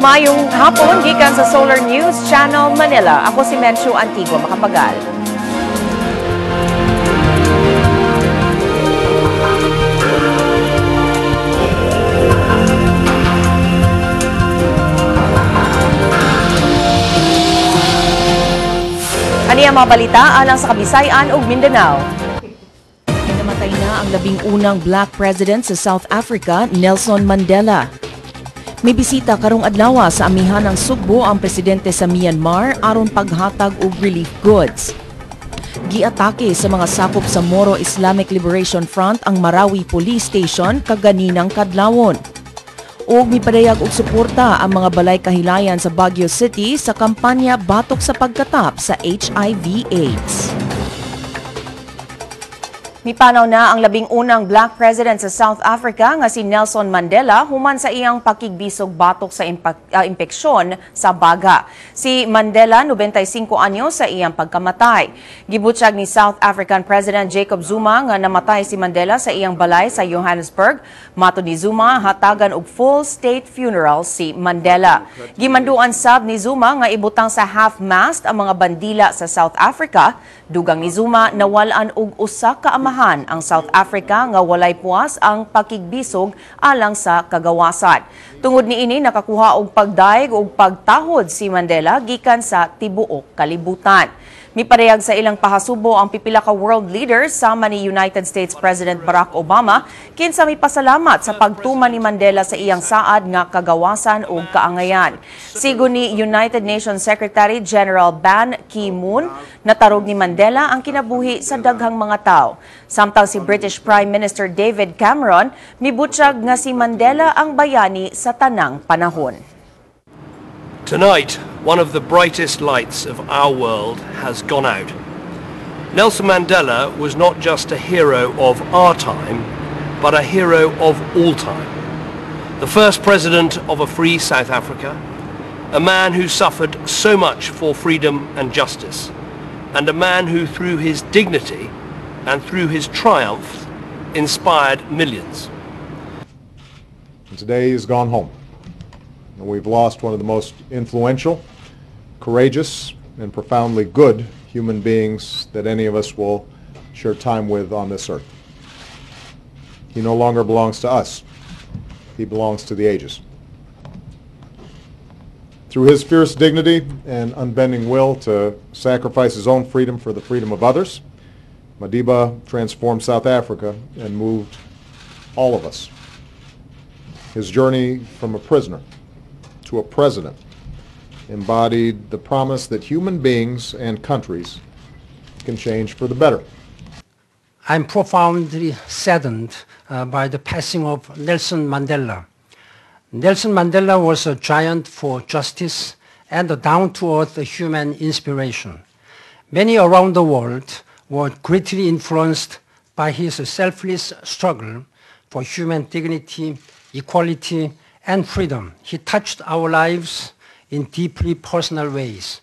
Maayong hapon gikan sa Solar News Channel Manila. Ako si Menchu Antigua Macapagal. Ani ang mga balita alang sa Kabisayan ug Mindanao. Namatay na ang 11 black president sa South Africa, Nelson Mandela. May bisita karong adlaw sa amihan ng Sugbo ang presidente sa Myanmar aron paghatag og relief goods. Giatake sa mga sakop sa Moro Islamic Liberation Front ang Marawi Police Station kaganinang kadlawon. Ug mipadayag og suporta ang mga balay kahilayan sa Baguio City sa kampanya batok sa pagkatap sa HIV/AIDS. Mipanaw na ang 11 black president sa South Africa nga si Nelson Mandela human sa iyang pakigbisog batok sa impeksyon sa baga. Si Mandela 95 anyo sa iyang pagkamatay. Gibutyag ni South African President Jacob Zuma nga namatay si Mandela sa iyang balay sa Johannesburg. Matod ni Zuma, hatagan og full state funeral si Mandela. Gimanduan sab ni Zuma nga ibutang sa half-mast ang mga bandila sa South Africa. Dugang ni Zuma, nawal-an og usa ka amahan ang South Africa nga walay puwas ang pakigbisog alang sa kagawasan. Tungod niini, nakakuha og pagdayeg og pagtahod si Mandela gikan sa tibuok kalibutan. Mipadayag sa ilang pahasubo ang pipila ka world leaders sama ni United States President Barack Obama, kinsa mipasalamat sa pagtuman ni Mandela sa iyang saad nga kagawasan ug kaangayan. Sigon ni United Nations Secretary General Ban Ki-moon, natarog ni Mandela ang kinabuhi sa daghang mga tao. Samtang si British Prime Minister David Cameron, mibutyag nga si Mandela ang bayani sa tanang panahon. Tonight, one of the brightest lights of our world has gone out. Nelson Mandela was not just a hero of our time, but a hero of all time. The first president of a free South Africa, a man who suffered so much for freedom and justice, and a man who through his dignity and through his triumph inspired millions. And today he's gone home. And we've lost one of the most influential, courageous, and profoundly good human beings that any of us will share time with on this earth. He no longer belongs to us. He belongs to the ages. Through his fierce dignity and unbending will to sacrifice his own freedom for the freedom of others, Madiba transformed South Africa and moved all of us. His journey from a prisoner to a president embodied the promise that human beings and countries can change for the better. I'm profoundly saddened by the passing of Nelson Mandela. Nelson Mandela was a giant for justice and a down-to-earth human inspiration. Many around the world were greatly influenced by his selfless struggle for human dignity, equality, and freedom. He touched our lives in deeply personal ways.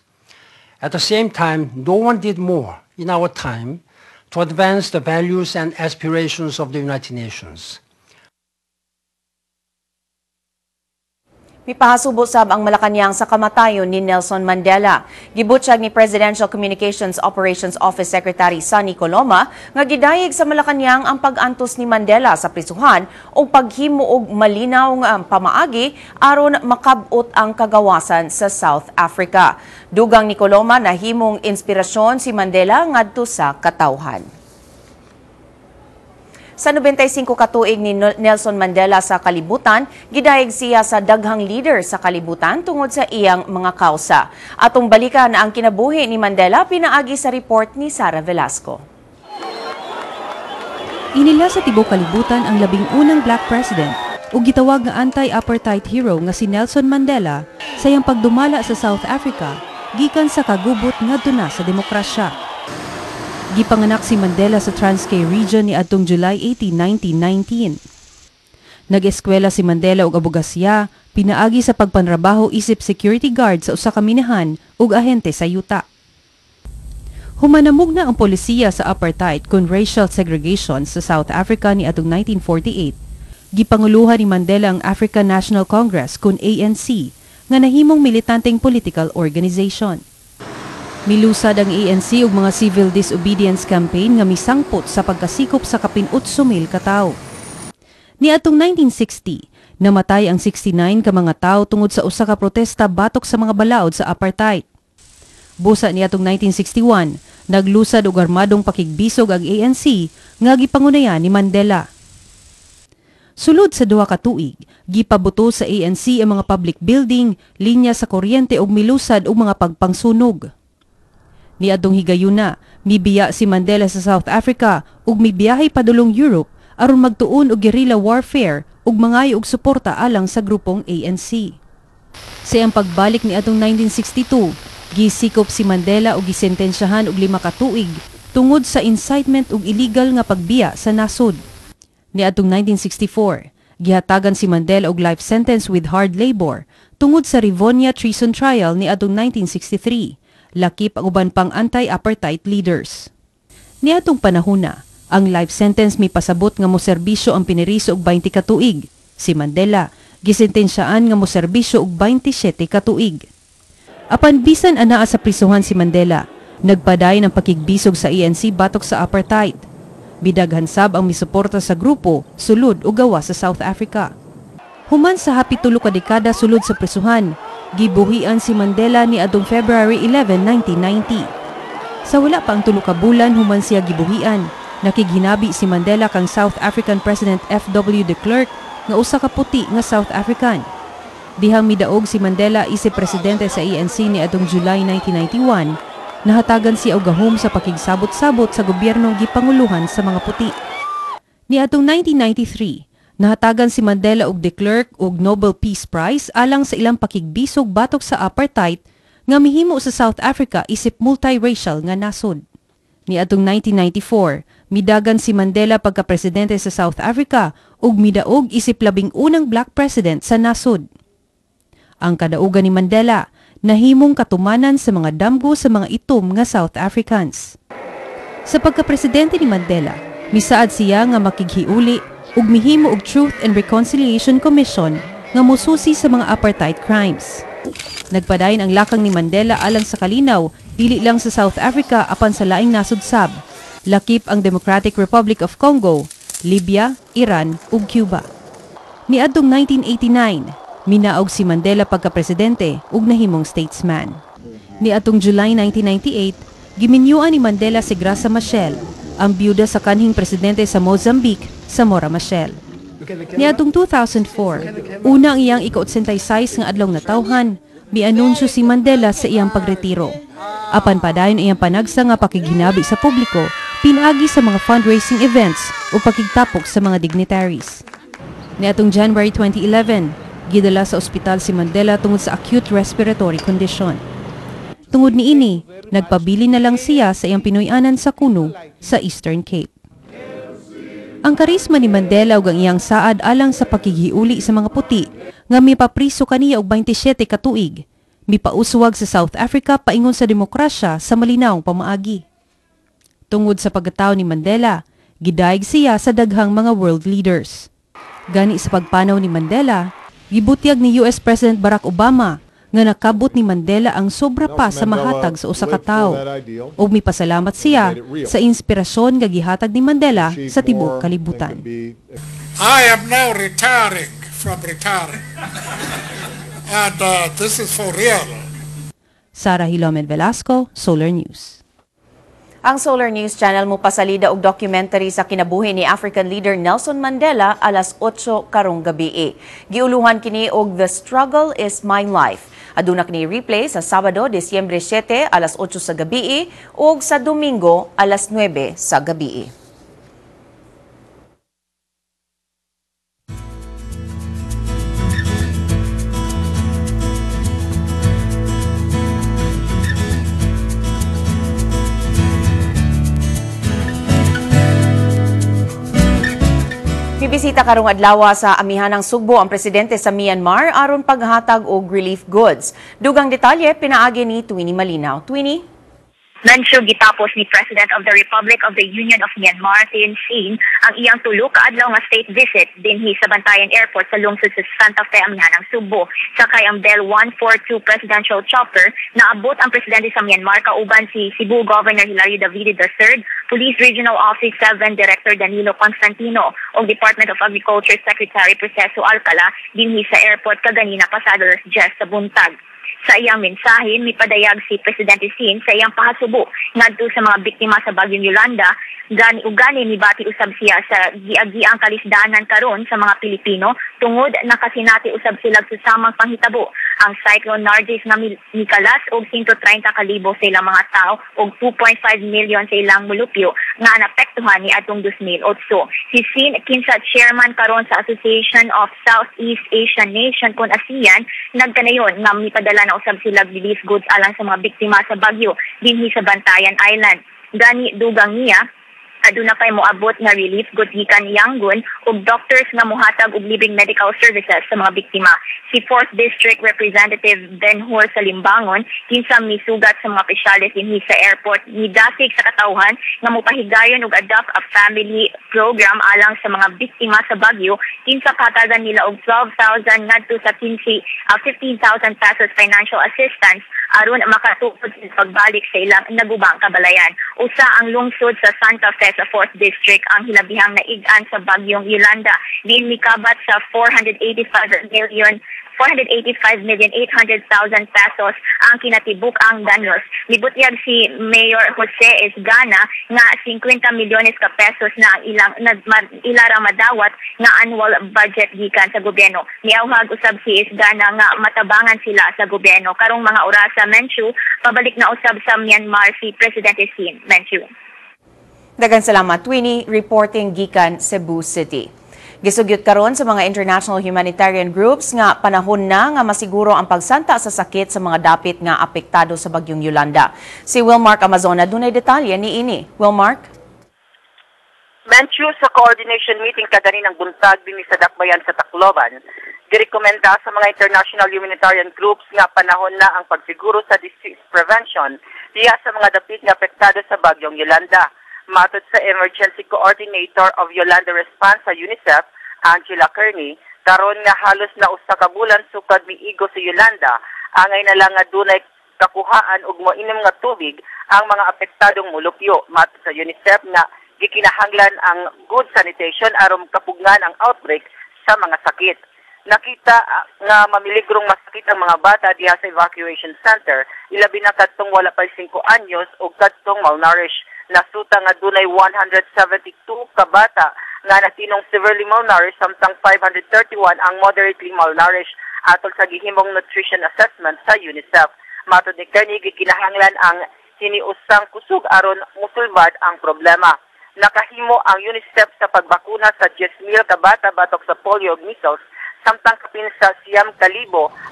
At the same time, no one did more in our time to advance the values and aspirations of the United Nations. Mipahasubo sab ang Malacañang sa kamatayon ni Nelson Mandela. Gibutyag ni Presidential Communications Operations Office Secretary Sonny Coloma nga gidayeg sa Malacañang ang pag-antos ni Mandela sa prisuhan o paghimo og malinaw nga pamaagi aron makab-ot ang kagawasan sa South Africa. Dugang ni Coloma, nahimong inspirasyon si Mandela ngadto sa katawhan. Sa 95 katuig ni Nelson Mandela sa kalibutan, gidayeg siya sa daghang leader sa kalibutan tungod sa iyang mga kausa. Atong balikan ang kinabuhi ni Mandela pinaagi sa report ni Sara Velasco. Inila sa tibuok kalibutan ang 11 black president ug gitawag nga anti-apartheid hero nga si Nelson Mandela sa iyang pagdumala sa South Africa gikan sa kagubot ngadto na sa demokrasya. Gipanganak si Mandela sa Transkei region ni adtong July 18, 1919. Nag-eskwela si Mandela og abogasya, pinaagi sa pagpanrabaho isip security guard sa usa ka minahan ug ahente sa yuta. Humanamog na ang polisiya sa apartheid kun racial segregation sa South Africa ni adtong 1948. Gipanguluhan ni Mandela ang African National Congress kun ANC nga nahimong militanteng political organization. Milusad ang ANC og mga civil disobedience campaign nga misangpot sa pagkasikop sa kapin 8,000 ka tawo. Niadtong 1960, namatay ang 69 ka mga tawo tungod sa usa ka protesta batok sa mga balaod sa apartheid. Busa niadtong 1961, naglusad og armadong pakigbisog ang ANC nga gipangunayan ni Mandela. Sulod sa 2 ka tuig, gipabuto sa ANC ang mga public building, linya sa kuryente ug milusad og mga pagpangsunog. Niadtong higayuna, mibiya si Mandela sa South Africa ug mibiyahe padulong Europe aron magtuon og guerrilla warfare ug mangayo og suporta alang sa grupong ANC. Sa iyang pagbalik niadtong 1962, gisikop si Mandela ug gisentensyahan og 5 ka tuig tungod sa incitement ug illegal nga pagbiya sa nasod. Niadtong 1964, gihatagan si Mandela og life sentence with hard labor tungod sa Rivonia Treason Trial niadtong 1963, lakip ang uban pang anti-apartheid leaders. Niadtong panahona, ang life sentence mipasabot nga moserbisyo ang piniriso og 20 ka tuig. Si Mandela gisentensyaan nga moserbisyo og 27 ka tuig. Apan bisan anaa sa prisuhan si Mandela, nagpadayon ang pakigbisog sa ANC batok sa apartheid. Midaghan sab ang misuporta sa grupo sulod o gawas sa South Africa. Human sa hapit 3 ka dekada sulod sa prisuhan, gibuhian si Mandela niadtong February 11, 1990. Sa wala pa ang 3 ka bulan human siya gibuhian, nakighinabi si Mandela kang South African President F.W. de Klerk nga usa ka puti nga South African. Dihang midaog si Mandela isip presidente sa ANC niadtong July 1991, nahatagan siya og gahom sa pakigsabot-sabot sa gobyernong gipanguluhan sa mga puti. Niadtong 1993, nahatagan si Mandela og de Klerk og Nobel Peace Prize alang sa ilang pakigbisog batok sa apartheid nga mihimo sa South Africa isip multiracial nga nasod. Niadtong 1994, midagan si Mandela pagka-presidente sa South Africa ug midaog isip 11 black president sa nasod. Ang kadaugan ni Mandela nahimong katumanan sa mga damgo sa mga itom nga South Africans. Sa pagka-presidente ni Mandela, misaad siya nga makighiuli ug mihimo og Truth and Reconciliation Commission nga mususi sa mga apartheid crimes. Nagpadayon ang lakang ni Mandela alang sa kalinaw dili lang sa South Africa apan sa laing nasod sab. Lakip ang Democratic Republic of Congo, Libya, Iran ug Cuba. Niadtong 1989, minaog si Mandela pagka-presidente ug nahimong statesman. Niadtong July 1998, giminyuan ni Mandela si Graça Machel, ang biyuda sa kanhing presidente sa Mozambique, Samora Machel. Niadtong 2004, una ang iyang ika-86 nga adlaw natawhan, mianunsyo si Mandela sa iyang pagretiro. Apan padayon iyang panagsa nga pakighinabi sa publiko, pinaagi sa mga fundraising events o pakigtapok sa mga dignitaries. Niadtong January 2011, gidala sa ospital si Mandela tungod sa acute respiratory condition. Tungod niini, nagpabili na lang siya sa iyang pinuy-anan sa Qunu sa Eastern Cape. Ang karisma ni Mandela ug ang iyang saad alang sa pakighiuli sa mga puti nga mipapriso kaniya og 27 ka tuig, mipauswag sa South Africa paingon sa demokrasya sa malinawong pamaagi. Tungod sa pagkatao ni Mandela, gidayeg siya sa daghang mga world leaders. Gani sa pagpanaw ni Mandela, gibutyag ni US President Barack Obama nga nakabot ni Mandela ang sobra pa sa mahatag sa usa ka tawo. Ug mipasalamat siya sa inspirasyon nga gihatag ni Mandela sa tibuok kalibutan. I am now retiring from retiring. And this is for real. Sara Hilomen Velasco, Solar News. Ang Solar News Channel mo pasalida og documentary sa kinabuhi ni African leader Nelson Mandela alas 8 karong gabi. Giuluhan kini og The Struggle is My Life. Aduna kini replay sa Sabado, Disyembre 7 alas 8 sa gabi ug sa Domingo alas 9 sa gabi. Mibisita karong adlaw sa Amihanang Sugbo ang presidente sa Myanmar aron paghatag og relief goods. Dugang detalye pinaagi ni Twinnie Malinaw. Twinnie? Nansyo gitapos ni President of the Republic of the Union of Myanmar, Thein Sein, ang iyang tulo ka adlaw nga state visit dinhi sa Bantayan Airport sa lungsod sa Santa Fe, Amihanang Sugbo. Sakay ang Bell 142 Presidential Chopper, naabot ang presidente sa Myanmar kauban si Cebu Governor Hilario Davide III, Police Regional Office 7 Director Danilo Constantino ug Department of Agriculture Secretary Proceso Alcala dinhi sa airport kaganina pasado alas 10 sa buntag. Sa iyang mensahe, mipadayag si Presidente Sin sa iyang pahasubo ngadto sa mga biktima sa bagyong Yolanda, gani ug gani mibati usab siya sa giagiang kalisdanan karon sa mga Pilipino tungod nakasinati usab sila sa samang panghitabo. Ang Cyclone Nargis nga mikalas og 130,000 sa ilang mga tao og 2.5 million sa ilang mulupyo nga naapektuhan ni atong 2008. Si Sin, kinsa chairman karon sa Association of Southeast Asian Nation kon ASEAN, nagkanayon nga mipadala na usab sila relief goods alang sa mga biktima sa bagyo dinhi sa Bantayan Island. Gani dugang niya, aduna pay moabot nga relief goods gikan Yangon ug doctors nga mohatag og libreng medical services sa mga biktima. Si 4th District Representative Benhur Salimbangon, kinsa misugat sa mga opisyales dinhi sa airport, nidasig sa katawhan nga mopahigayon og adopt a family program alang sa mga biktima sa bagyo, kinsa patagan nila og 12,000 ngadto sa 15,000 pesos financial assistance aron makatupod sa pagbalik sa ilang nagubang kabalayan. Usa ang lungsod sa Santa Fe sa 4th District ang hilabihang naig-an sa bagyong Yolanda, diin mikabat sa 485,800,000 pesos ang kinatibuk-ang danos. Mibutyag si Mayor Jose Esgana nga 50 milyones ka pesos na ilang ilara madawat nga annual budget gikan sa gobyerno. Miawhag usab si Esgana nga matabangan sila sa gobyerno. Karong mga orasa, Menchu, pabalik na usab sa Myanmar si Presidente Sin. Menchu. Daghang salamat, Winnie, reporting gikan Cebu City. Gisugyot karon sa mga international humanitarian groups nga panahon na nga masiguro ang pagsanta sa sakit sa mga dapit nga apektado sa bagyong Yolanda. Si Wilmark Amazona dunay detalye niini. Wilmark? Menchu, sa coordination meeting kaganinang buntag dinhi sa Dakbayan sa Tacloban, girekomenda sa mga international humanitarian groups nga panahon na ang pagsiguro sa disease prevention diha sa mga dapit nga apektado sa bagyong Yolanda. Matod sa Emergency Coordinator of Yolanda Response sa UNICEF, Angela Kearney, karon nga halos na usa ka bulan sukad miigo si Yolanda, angay na lang nga dunay kakuhaan og moinom nga tubig ang mga apektadong mulupyo. Matod sa UNICEF nga gikinahanglan ang good sanitation aron kapugnan ang outbreak sa mga sakit. Nakita nga mamiligrong masakit ang mga bata diha sa evacuation center, ilabi na kadtong wala pay 5 anyos o kadtong malnourished. Nasuta nga dunay 172 ka bata nga natinong severely malnourished samtang 531 ang moderately malnourished atol sa gihimong nutrition assessment sa UNICEF. Matod ni Kearney, gikinahanglan ang hiniusang kusog aron musulbad ang problema. Nakahimo ang UNICEF sa pagbakuna sa 10,000 ka bata batok sa polio ug measles, samtang kapin sa 9,000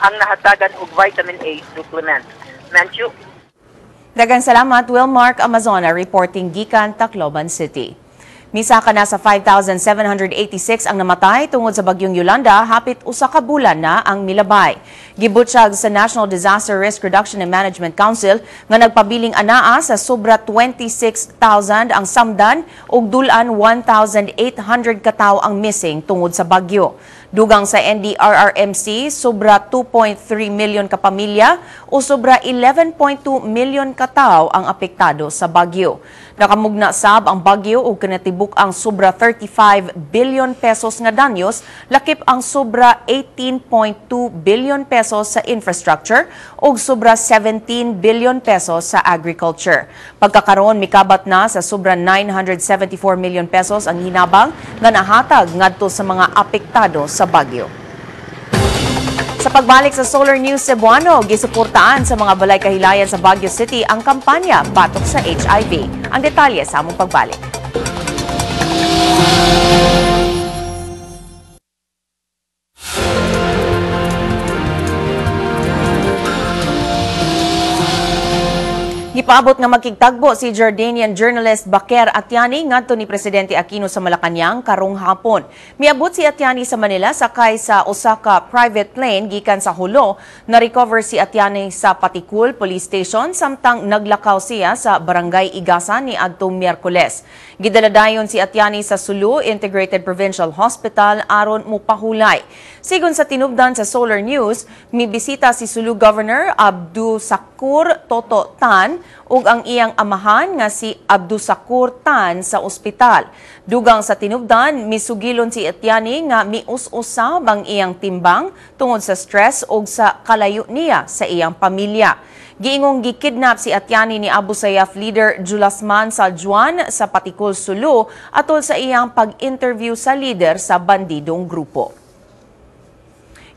ang nahatagan og vitamin A supplement. Menchu. Daghang salamat, Wilmark Amazona, reporting gikan Tacloban City. Misaka na sa 5,786 ang namatay tungod sa bagyong Yolanda, hapit usa ka bulan na ang milabay. Gibutyag sa National Disaster Risk Reduction and Management Council nga nagpabiling anaa sa sobra 26,000 ang samdan ug dulan 1,800 katawo ang missing tungod sa bagyo. Dugang sa NDRRMC, sobra 2.3 million kapamilya o sobra 11.2 million katao ang apektado sa bagyo. Nakamugna sab ang bagyo ug kinatibuk ang sobra 35 billion pesos nga danyos, lakip ang sobra 18.2 billion pesos sa infrastructure ug sobra 17 billion pesos sa agriculture. Pagkakaroon, mikabat na sa sobra 974 million pesos ang hinabang nga nahatag ngadto sa mga apektado sa bagyo. Sa pagbalik sa Solar News Cebuano, gisuportaan sa mga balay kahilayan sa Baguio City ang kampanya batok sa HIV. Ang detalye sa among pagbalik. Gipaabot nga magkigtagbo si Jordanian journalist Baker Atyani ngadto ni Presidente Aquino sa Malacañang karong hapon. Miabot si Atyani sa Manila sakay sa usa ka private plane gikan sa Hulo. Na-recover si Atyani sa Patikul Police Station samtang naglakaw siya sa Barangay Igasan ni adtong Miyerkules. Gidala dayon si Atyani sa Sulu Integrated Provincial Hospital aron mopahulay. Sigon sa tinubdan sa Solar News, mibisita si Sulu Governor Abdu Sakur Toto Tan ug ang iyang amahan nga si Abdusakur Tan sa ospital. Dugang sa tinubdan, misugilon si Atyani nga mius-usab ang iyang timbang tungod sa stress ug sa kalayo niya sa iyang pamilya. Giingong gikidnap si Atyani ni Abu Sayyaf leader Julasman Saljuan sa Patikul, Sulu atol sa iyang pag-interview sa leader sa bandidong grupo.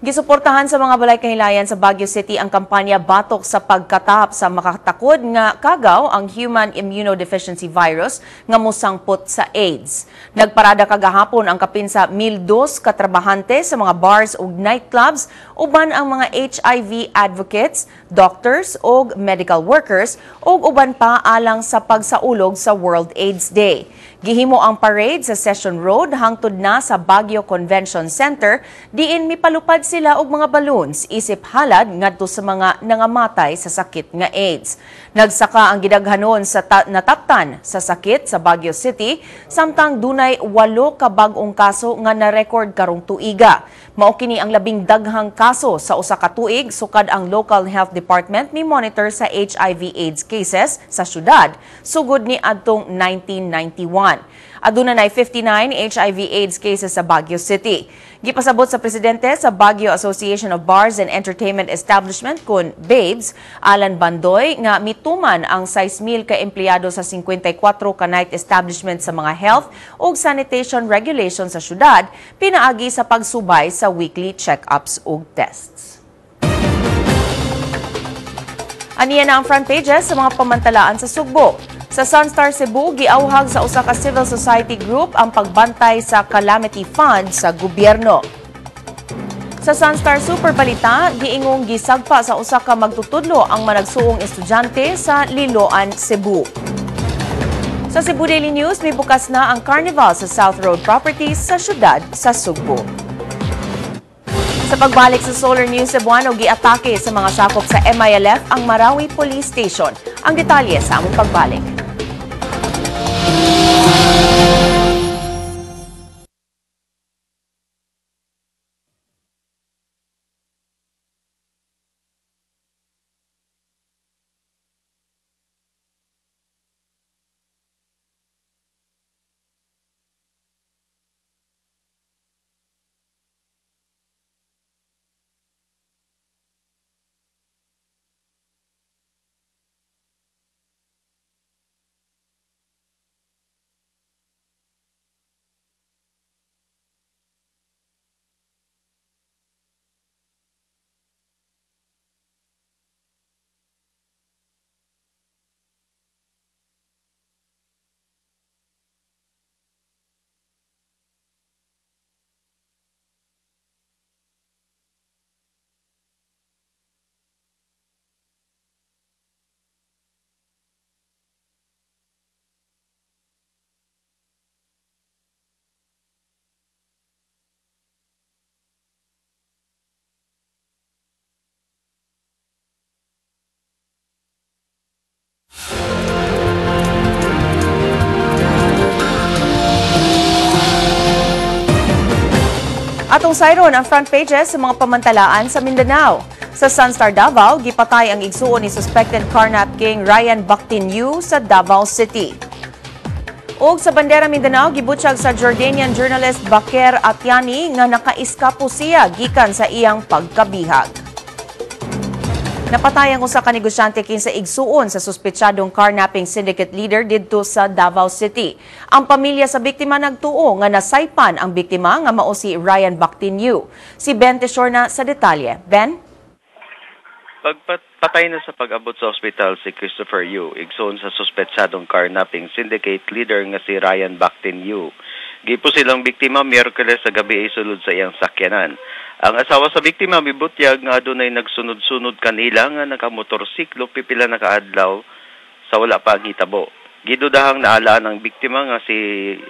Gisuportahan sa mga balay kahilayan sa Baguio City ang kampanya batok sa pagkatap sa makatakod nga kagaw ang Human Immunodeficiency Virus nga mosangpot sa AIDS. Nagparada kagahapon ang kapin sa 1,002 ka trabahante sa mga bars ug nightclubs uban ang mga HIV advocates, doctors ug medical workers ug uban pa alang sa pagsaulog sa World AIDS Day. Gihimo ang parade sa Session Road hangtod na sa Baguio Convention Center diin mipalupad sila og mga balloons isip halad ngadto sa mga nangamatay sa sakit nga AIDS. Nagsaka ang gidaghanon sa nataptan sa sakit sa Baguio City samtang dunay 8 ka bag-ong kaso nga na-record karong tuiga. Mao kini ang labing daghang kaso sa usa ka tuig sukad ang local health department mi monitor sa HIV AIDS cases sa syudad sugod ni adtong 1991. Aduna nay 59 HIV AIDS cases sa Baguio City. Gipasabot sa presidente sa Baguio Association of Bars and Entertainment Establishment kun Babes, Alan Bandoy, nga mituman ang 6,000 ka empleyado sa 54 ka night establishment sa mga health ug sanitation regulations sa syudad pinaagi sa pagsubay sa weekly check-ups ug tests. Aniya na ang front pages sa mga pamantalaan sa Sugbo. Sa Sunstar Cebu, giawhag sa usa ka civil society group ang pagbantay sa Calamity Fund sa gobyerno. Sa Sunstar Super Balita, giingong gisagpa sa usa ka magtutudlo ang managsuong estudyante sa Liloan, Cebu. Sa Cebu Daily News, may bukas na ang carnival sa South Road Properties sa syudad sa Sugbo. Sa pagbalik sa Solar News Cebuano, giatake sa mga sakop sa MILF ang Marawi Police Station. Ang detalye sa among pagbalik. Atong sayron ang front pages sa mga pamantalaan sa Mindanao. Sa Sunstar Davao, gipatay ang igsuon ni suspected carnap king Ryan Bactinyu sa Davao City. Og sa Bandera Mindanao, gibutyag sa Jordanian journalist Baker Atyani nga nakaiskapo siya gikan sa iyang pagkabihag. Napatay ang usa ka negosyante kinsa igsuon sa suspetsadong carnapping syndicate leader didto sa Davao City. Ang pamilya sa biktima nagtuo nga nasaypan ang biktima nga mao si Ryan Bactinyu. Si Ben Teshorna sa detalye. Ben? Pagpatay na sa pag-abot sa ospital si Christopher Yu, igsoon sa suspetsadong carnapping syndicate leader nga si Ryan Bactinyu. Gipo silang biktima Miyerkules sa gabi ay sulod sa iyang sakyanan. Ang asawa sa biktima mibutyag nga adunay nagsunod-sunod kanila nga nakamotorsiklo pipila na kaadlaw sa wala pa ang hitabo. Gidudahang naalaan ang biktima nga si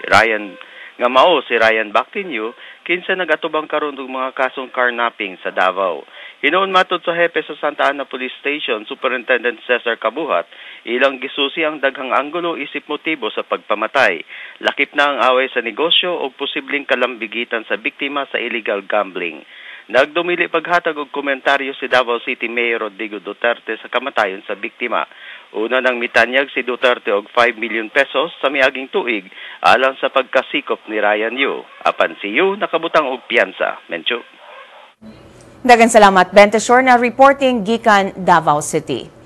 Ryan nga mao si Ryan Bactin Yu kinsa nagatubang karon og mga kasong carnapping sa Davao. Hinuon matud sa hepe sa Santa Ana Police Station, Superintendent Cesar Kabuhat, ilang gisusi ang daghang anggulo isip motibo sa pagpamatay. Lakip na ang away sa negosyo o posibleng kalambigitan sa biktima sa illegal gambling. Nagdumili paghatag og komentaryo si Davao City Mayor Rodrigo Duterte sa kamatayon sa biktima. Una nang mitanyag si Duterte og 5 million pesos sa miaging tuig alang sa pagkasikop ni Ryan Yu. Apan si Yu nakabutang og piyansa. Mencho. Daghang salamat, Bentesor, na reporting gikan Davao City.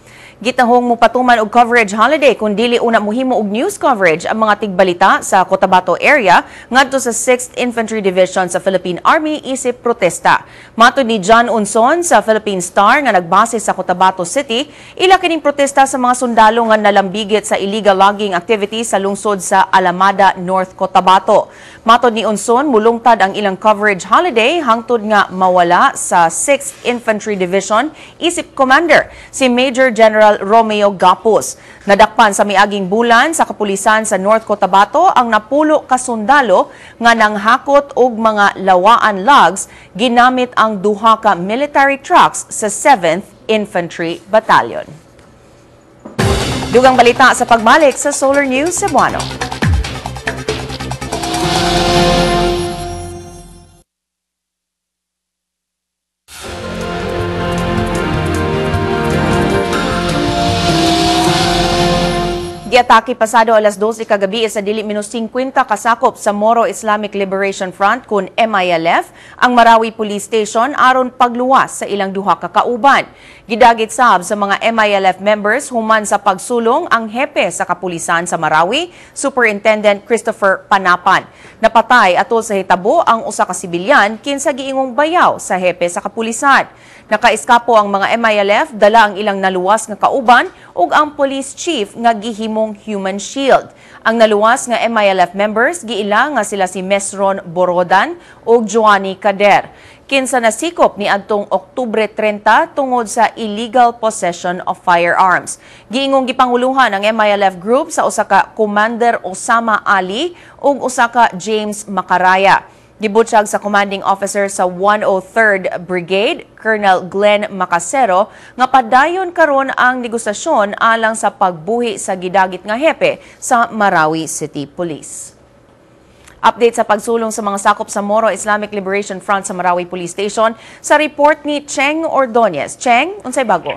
Gitahong mopatuman og coverage holiday kung dili una mohimo og news coverage ang mga tigbalita sa Cotabato area ngadto sa 6th Infantry Division sa Philippine Army isip protesta. Matod ni John Unson sa Philippine Star nga nagbase sa Cotabato City, ila kining protesta sa mga sundalo nga nalambigit sa illegal logging activity sa lungsod sa Alamada, North Cotabato. Matod ni Unson, mulungtad ang ilang coverage holiday hangtod nga mawala sa 6th Infantry Division isip commander si Major General Romeo Gapos. Nadakpan sa miaging bulan sa kapulisan sa North Cotabato ang 10 ka sundalo nga nanghakot og mga lawaan logs ginamit ang duha ka military trucks sa 7th Infantry Battalion. Dugang balita sa pagbalik sa Solar News Cebuano. Giatake pasado alas 12 kagabi sa dili minus 50 kasakop sa Moro Islamic Liberation Front kun MILF ang Marawi Police Station aron pagluwas sa ilang duha ka kauban. Gidagit sab sa mga MILF members human sa pagsulong ang hepe sa kapulisan sa Marawi, Superintendent Christopher Panapan. Napatay atol sa hitabo ang usa ka sibilyan kinsa giingong bayaw sa hepe sa kapulisan. Nakaiskapo ang mga MILF dala ang ilang naluwas nga kauban ug ang police chief nga gihimong human shield. Ang naluwas nga MILF members giila nga sila si Mesron Borodan ug Joanny Kader. Kinsa nasikop ni adtong Oktubre 30 tungod sa illegal possession of firearms. Giingong gipanguluhan ang MILF group sa usa ka Commander Osama Ali ug usa ka James Macaraya. Gibutsyag sa commanding officer sa 103rd Brigade, Colonel Glenn Macasero, nga padayon karon ang negosasyon alang sa pagbuhi sa gidagit nga hepe sa Marawi City Police. Update sa pagsulong sa mga sakop sa Moro Islamic Liberation Front sa Marawi Police Station sa report ni Cheng Ordonez. Cheng, unsay bago?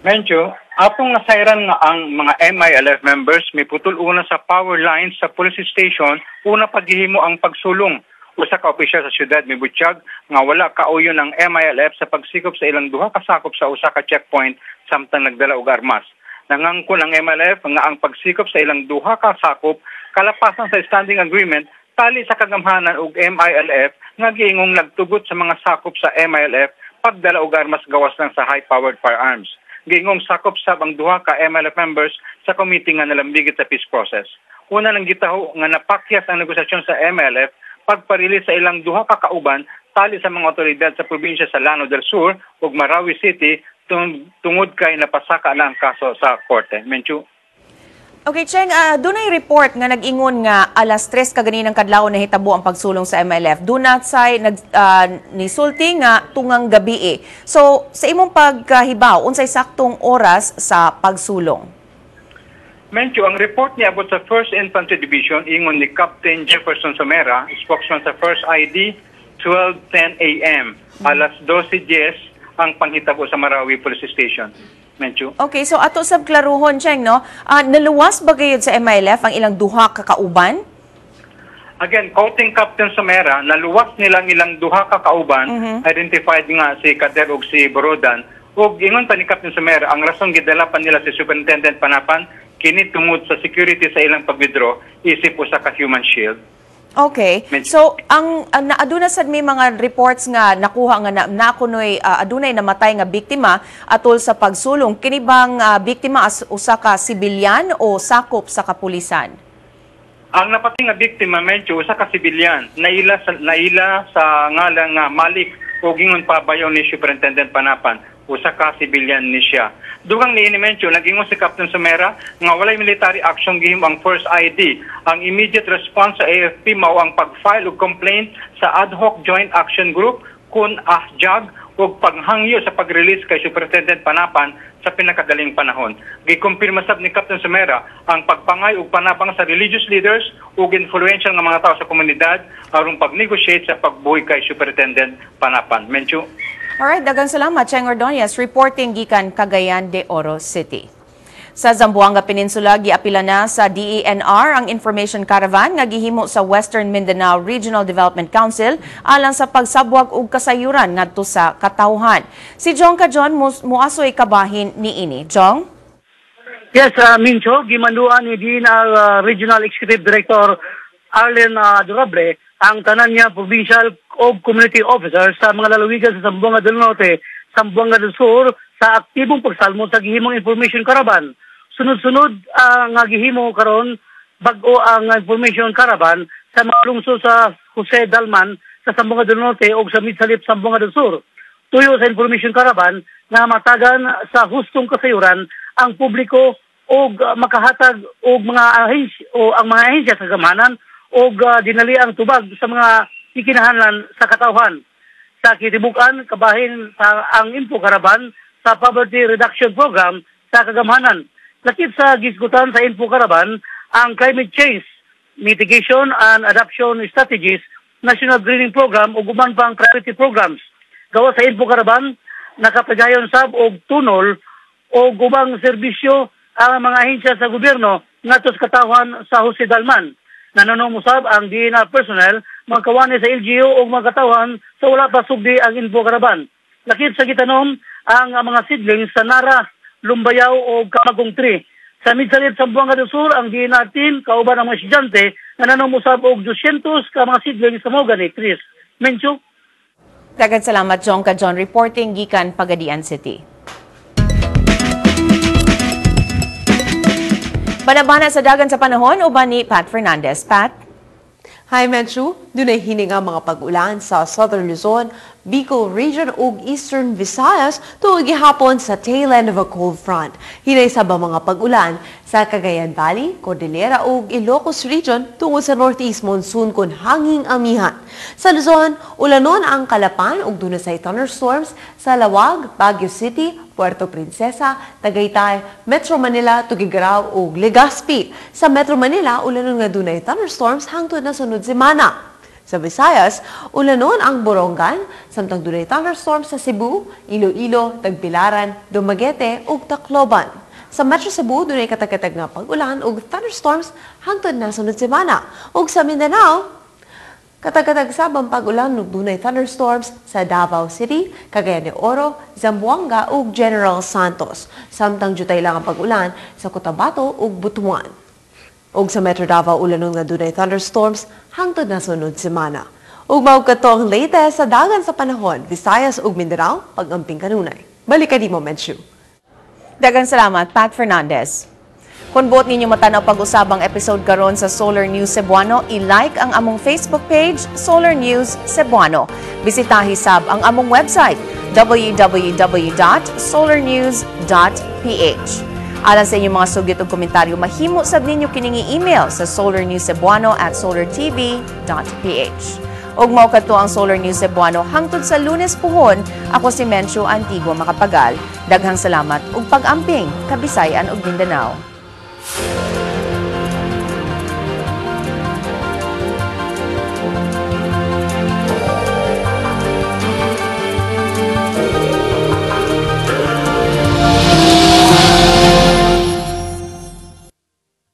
Mencho, atong nasayran nga ang mga MILF members miputol una sa power lines sa police station una paghihimo ang pagsulong. Usa ka opisyal sa syudad mibutsyag nga wala kauyon ang MILF sa pagsikop sa ilang duha ka sakop sa usa ka checkpoint samtang nagdala og armas. Nangangkon ang MILF nga ang pagsikop sa ilang duha ka sakop kalapasan sa standing agreement tali sa kagamhanan og MILF nga giingong nagtugot sa mga sakop sa MILF pagdala og armas gawas lang sa high-powered firearms. Giingong sakop sab ang duha ka MILF members sa committee nga nalambigit sa peace process. Una nang gitaho nga napakyas ang negosasyon sa MILF pagparili sa ilang duha ka kauban tali sa mga otoridad sa probinsya sa Lanao del Sur ug Marawi City tungod kay napasaka na ang kaso sa korte. Menchu. Okay, Cheng, dunay report nga nag-ingon nga alas 3 kaganinang kadlawon nahitabo ang pagsulong sa MILF. Dunay say nisulti nga tungang gabi. So, sa imong pagkahibaw, unsay saktong oras sa pagsulong? Mencho, ang report niya about sa 1st Infantry Division, ingon ni Captain Jefferson Somera, spokesman sa 1st ID, 12:10 a.m. Alas 12:10 ang panghitabo sa Marawi Police Station. Mencho. Okay, so ato sa klaruhon, Cheng, no? Naluwas ba gayud sa MILF ang ilang duha ka kauban? Again, quoting Captain Somera, naluwas nilang ilang duha ka kauban, identified nga si Kader ug si Borodan. Ug ingon pa ni Captain Somera, ang rasong gidala pa nila si Superintendent Panapan kini tungod sa security sa ilang pag-withdraw isip usa ka human shield. Okay. So ang aduna sad may mga reports nga nakuha nga na kunoy adunay namatay nga biktima atol sa pagsulong. Kini bang biktima as usa ka sibilyan o sakop sa kapulisan? Ang napatay nga biktima, medyo usa ka sibilyan, naila sa ngalan nga Malik o gingon pa bayo ni Superintendent Panapan. Usa ka sibilyan ni siya. Dugang niini, Mencho, nag-ingon si Captain Somera nga walay military action gihimo ang First ID. Ang immediate response sa AFP mao ang pag-file og complaint sa Ad Hoc Joint Action Group kun AHJAG ug paghangyo sa pag-release kay Superintendent Panapan sa pinakadaling panahon. Gikumpirma sab ni Captain Somera ang pagpangay ug panabang sa religious leaders ug influential nga mga tao sa komunidad aron pag-negotiate sa pagbuhi kay Superintendent Panapan. Mencho. Alright, daghang salamat, Cheng Ordonez, reporting gikan Cagayan de Oro City. Sa Zamboanga Peninsula, giapila na sa DENR ang information caravan nga gihimo sa Western Mindanao Regional Development Council alang sa pagsabwag og kasayuran ngadto sa katawhan. Si Jong Kajon muasoy kabahin niini. Jong? Yes, Mincho, gimanduan ni DENR Regional Executive Director Arlen Adorable ang tanan niya provincial o community officers sa mga lalawigan sa Zamboanga del Norte, Zamboanga del Sur sa aktibong pagsalmo sa gihimong information caravan. Sunod-sunod ang gihimo karon bag-o ang information caravan sa mga lungsod sa Jose Dalman sa Zamboanga del Norte o sa Midsalip, Zamboanga del Sur. Tuyo sa information caravan nga matagan sa hustong kasayuran ang publiko og makahatag og mga ahensya o ang mga ahensya sa gamhanan og dinali ang tubag sa mga ikinahanglan sa katawhan. Sa kitibukan, kabahin sa ang info caravan sa Poverty Reduction Program sa kagamhanan. Lakip sa gisgutan sa info caravan ang climate change mitigation and adaptation strategies, National Greening Program ug uban pang priority programs. Gawa sa info caravan, nakapagayon sab og tunol o ubang serbisyo ang mga ahensya sa gobyerno ngadto sa katawhan sa Jose Dalman. Nananom usab ang DENR personnel, mga kawani sa LGU o mga katawhan sa wala pa sugdi ang info caravan. Lakip sa gitanom ang mga seedlings sa Nara, Lumbayao o Kamagong Tree. Sa Midsalip, Zamboanga del Sur, ang DENR team kauban ang mga estudyante nananom usab og 200 ka mga seedlings sa mahogany trees. Mencho? Daghang salamat, Jong Kajon, reporting gikan Pagadian City. Banabana sa dagan sa panahon uban ni Pat Fernandez. Pat? Hi, Menchu. Dunay hininga mga pag-ulan sa Southern Luzon, Bicol Region ug Eastern Visayas tuod gihapon sa tail end of a cold front. Hinay sab ang mga pag-ulan sa Cagayan Valley, Cordillera ug Ilocos Region tungod sa northeast monsoon kun hanging amihan. Sa Luzon, ulanon ang Kalapan ug dunay say thunderstorms sa Laoag, Baguio City, Puerto Princesa, Tagaytay, Metro Manila, Tuguegarao ug Legazpi. Sa Metro Manila, ulanon nga dunay thunderstorms hangtod na sunod semana. Sa Visayas, ulanon ang Borongan, samtang dunay thunderstorms sa Cebu, Iloilo, Tagbilaran, Dumaguete ug Tacloban. Sa Metro Cebu, dunay katag-katag nga pag-ulan ug thunderstorms hangtod na sunod semana. Ug sa Mindanao, katag-katag sab ang pag-ulan ug dunay thunderstorms sa Davao City, Cagayan de Oro, Zamboanga ug General Santos. Samtang jutay lang ang pag-ulan sa Cotabato ug Butuan. Ug sa Metro Davao, ulanon nga dunay thunderstorms hangtod na sunod semana. Ug mao kato ang latest sa dagan sa panahon, Visayas ug Mindanao, pag-amping kanunay. Balik ka nimo, Menchu. Daghang salamat, Pat Fernandez. Kung buot ninyo matanaw pag-usabang episode karon sa Solar News Cebuano, i-like ang among Facebook page, Solar News Cebuano. Bisitahi sab ang among website, www.solarnews.ph. Alang sa inyong mga sugyot ug komentaryo, mahimo sab ninyo kining i-email sa solarnewscebuano@solartv.ph. Ug mao kadto ang Solar News Cebuano hangtod sa Lunes puhon. Ako si Menchu Antigua Macapagal. Daghang salamat ug pag-amping, Kabisayan ug Mindanao.